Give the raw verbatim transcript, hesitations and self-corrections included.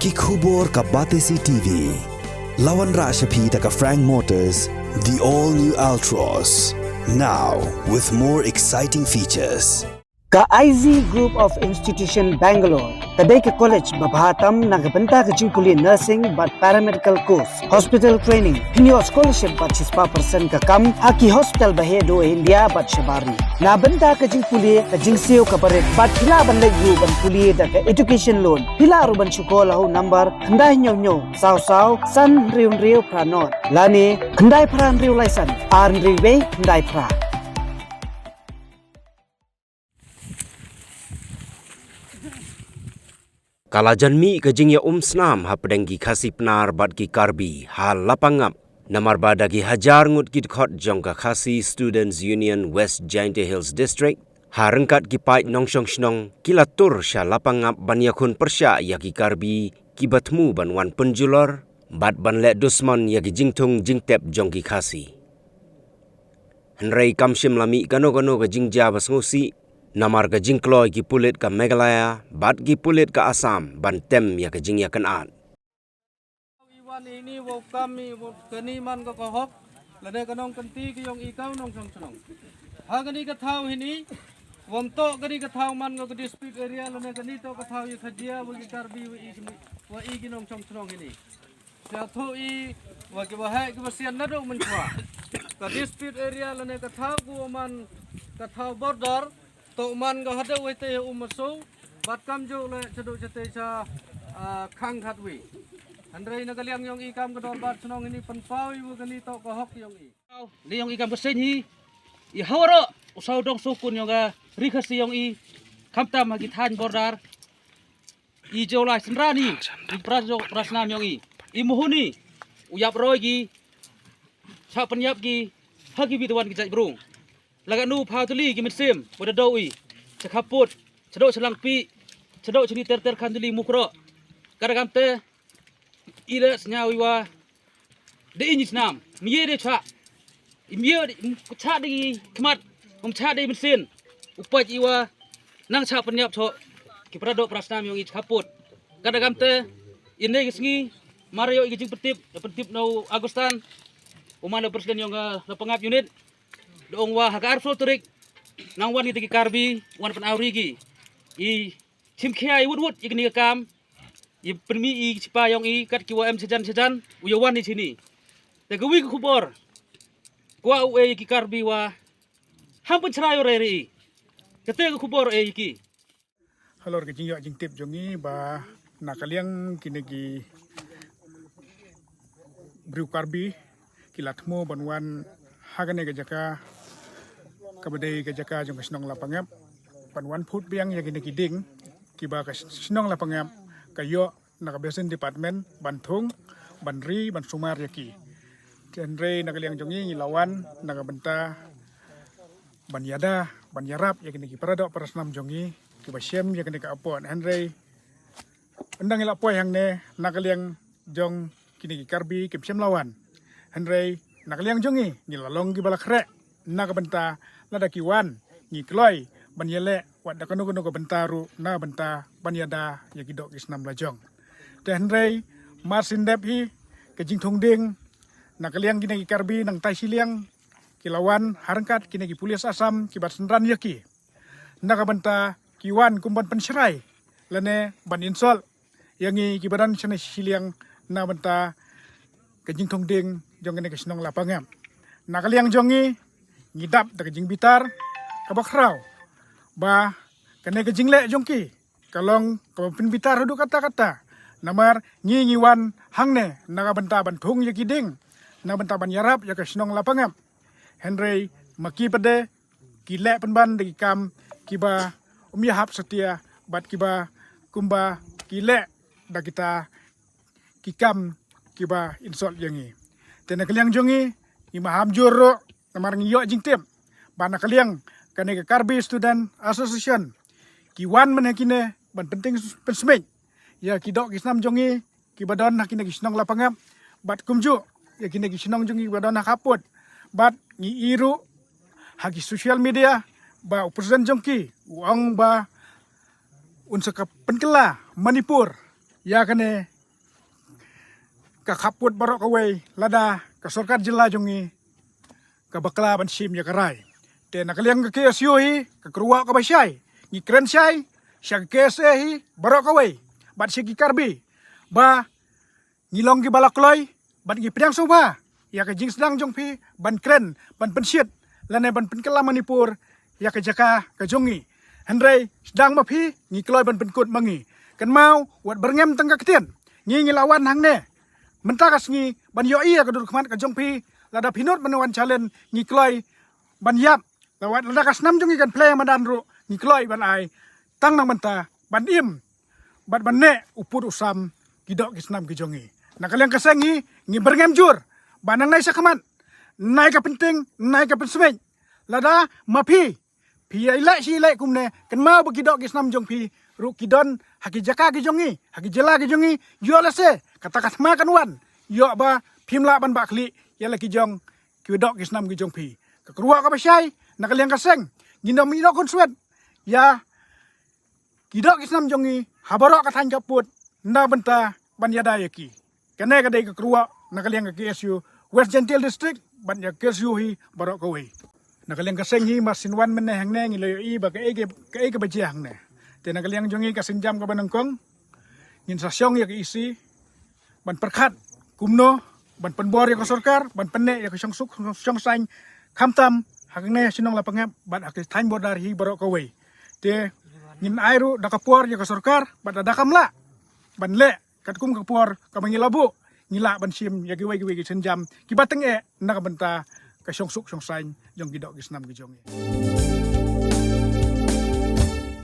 Ki khubor ka Batesi T V. La wanrah sha phi da ka Frank Motors, the all new Altroz. Now with more exciting features. Ka I Z Group of Institution Bangalore ka dei ka college ba bha tam na ka bynta ka jingpule nursing bad paramedical course, hospital training, pynïoh scholarship bad shispah percent ka kam ha ki hospital ba heh duh India bad shabar ri. Na bynta ka jingpule, ka jingsiew ka barit bad phi lah ban leit ruh ban pule da ka education loan. Phi lah ruh ban shu call ha u number khyndai hynñiew hynñiew saw saw san hynriew hynriew phra nod lane khyndai phra hynriew lai san ar hynriew wei khyndai phra. Ka la jan mih ka jingïaumsnam hapdeng ki Khasi Pnar bad ki Karbi ha Lapangap, namar ba da ki hajar ngut ki dkhot jong ka Khasi Students Union West Jaintia Hills District, ha ryngkat ki paid nongshong shnong, ki la tur sha Lapangap ban ïakhun pyrshah ïa ki Karbi kiba thmu ban wan pynjulor bad ban leh dusmon ïa ki jingthung jingtep jong ki Khasi. Hynrei kam shym la mih kano kano ka jingjia ba sngewsih namar ka jingkloi ki pulit ka Meghalaya bad ki pulit ka Assam ban tem ïa ka jingïakynad. I wan ini wow kam i wow kani man ka ka hok lane ka nongkynti ka yong i ka u nongshong shnong. Ha kani ka thaw hini wam toh kani ka thaw man ka ka dispute area lane kani toh ka thaw i ka jia wa i Karbi wa i kini wa i ki nongshong shnong hini. Sia thoh i wa ki wa heh ki wa sian naduh mynchwa. Ka dispute area lane ka thaw ku wa man ka thaw border. Toh man ka haduh wei te u masu bad kam ju le chadu chate cha, ah, khang khat wi. Hynrei na ka liang yong i kam ka dorbar chnong ini pynpaw i wa kani toh ka hok yong i. Ni yong i kam ka seng hi i hawaro u saw dong sukun yong ka ri Khasi yong i khamtam ha ki than border. I jolai sendra ni i pras jo prasnam yong i i muhuni u yap roi ki cha pynyap ki ha ki biduan ki jait brung. Laga nu pha tuli ki mynsiem wa da dau i cha khaput cha dau cha langpi cha dau cha ni ter ter khan tuli mukro. Kada kam te i le sñiaw i wa de i ni snam mi ye de cha i mi ye de cha de i khmat um cha de i mynsiem u pach i wa nang cha pynyap cho ki pra do pra snam yong i cha khaput. Kada kam te i ne ki sngi mar yo i ki jing pyntip pyntip no Agustan u man president yong ka Lapangap unit. Da ong wa ha ka arphew tarik nang wan kita ki Karbi wan pan awri ki i chim khia i wut wut i kini ka kam i pynmi i chipa yong i kat ki wa em chajan chajan u ya wan i chini. Te ka wi ka khubor kwa u e ki Karbi wa ham pynchrai u re re i kate ka khubor e ki. Halor ka jingïoh jingtip jong ngi ba na ka liang kine ki briew Karbi ki la thmu ban wan ha kane ka jaka kaba dei ka jaka jong ka shnong Lapangap ban wan phut biang ïa kine ki ding kiba ka shnong Lapangap ka ïoh na ka Basin Department ban thung ban ri ban sumar ïa ki. Hynrei na ka liang jong ngi ngi la wan na ka bynta ban ïada ban ïarap ïa kine ki para doh para snam jong ngi kiba shem ïa kine ka apot. Hynrei ynda ngi la poi hangne na ka liang jong kine ki Karbi kim shem la wan. Hynrei na ka liang jong ngi ngi la long kiba la khreh na ka bynta lada ki wan ngi kloi ban ïaleh wat da kano kano ka bynta ruh na ka bynta ban ïada ïa ki doh ki snam la jong. Te hynrei mar syn dep hi ka jingthung ding na ka liang kine ki Karbi nangtai shiliang ki la wan ha ryngkat kine ki pulis Assam kiba synran ïa ki na ka bynta ki wan kum ban pynshrai lane ban insult ïa ngi kiba don shane shiliang na bynta ka jingthung ding jong kane ka shnong Lapangap. Na ka liang jong ngi ngi dap da ka jingbitar kaba khraw ba kane ka jingleh jong ki ka long kaba pynbitar haduh katta katta. Namar ngi ngi wan hangne na ka bynta ban thung ïa ki ding na bynta ban ïarap ïa ka shnong Lapangap. Hynrei ma ki pat de ki leh pynban da ki kam kiba um ïahap satia bad kiba kumba ki leh da kita ki kam kiba insult ïa ngi. Te na ka liang jong ngi ngi maham jur ruh namar ngi ïoh jingtip ba na ka liang kane ka Karbi Student Association ki wan mynne kine ban pynting pynsmit ïa ki doh ki snam jong ngi kiba don ha kine ki shnong Lapangap bad kumjuh ïa kine ki shnong jong ngi kiba don ha khaput. Bad ngi i ruh ha ki social media ba u president jong ki u ong ba un sa ka pynkylla Manipur ïa kane ka khappud baroh kawei lada ka sorkar jylla jong ngi ka bakla ban shim ïa ka rai. Te na ka liang ka K S U hi ka kyrwoh kaba shai, ngi kren shai sha ka K S A hi baroh kawei bad sha ki Karbi ba ngi long kiba la kloi bad ngi pdiang sngewbha ïa ka jingsdang jong phi ban kren, ban pynshit lane ban pynkylla Manipur ïa ka jaka ka jong ngi. Hynrei sdang ma phi ngi kloi ban pynkut ma ngi. Kynmaw, wat byrngem tang ka ktien. Ngi ngi la wan hangne mynta ka sngi ban ïohi ïa ka dur khmat ka jong phi. Lada phi nud ban wan challenge ngi kloi ban ïap. Lada wat lada ka snam jong ngi kan plie madan ruh ngi kloi ban ai tang nang mynta ban im bad ban neh u pud u sam ki doh ki snam ki jong ngi. Na ka liang ka seng ngi ngi byrngem jur ba nangne sha khmat, nai ka pynting, nai ka pynsmit. Lada ma phi phi ïa leh shi leh kumne, kynmaw ba ki doh ki snam jong phi ruh ki don ha ki jaka ki jong ngi, ha ki jylla ki jong ngi. Ïoh lehse kata ka thma kan wan, ïoh ba phim lah ban bah khlieh ïa la ki jong ki doh ki snam ki jong phi. Ka kyrwoh kaba shai na ka liang ka seng, ngin ym ïehnoh khunswet ïa ki doh ki snam jong ngi ha baroh ka thaiñ khappud na bynta ban ïada ïa ki. Kane ka dei ka kyrwoh na ka liang ka K S U West Jaintia Hills District bad ïa ka K S U hi baroh kawei. Na ka liang ka seng hi mar syn wan mynne hangne ngi la ïohi ba kaei ka, kaei kaba jia hangne. Te na ka liang jong ngi ka sienjam kaba nyngkong ngin sa shong ïa ka E C ban pyrkhat kumno ban pynbor ïa ka sorkar ban pynneh ïa ka shongsuk shongsaiñ, khamtam hangne shnong Lapangap bad ha ka thaiñ border hi baroh kawei. Te ngin ai ruh da ka por ïa ka sorkar bad lada kam lah ban leh katkum ka por kaba ngi la buh, ngi lah ban shim ïa kiwei kiwei ki sienjam kiba tyngeh na ka bynta ka shongsuk shongsaiñ jong ki doh ki snam ki jong ngi.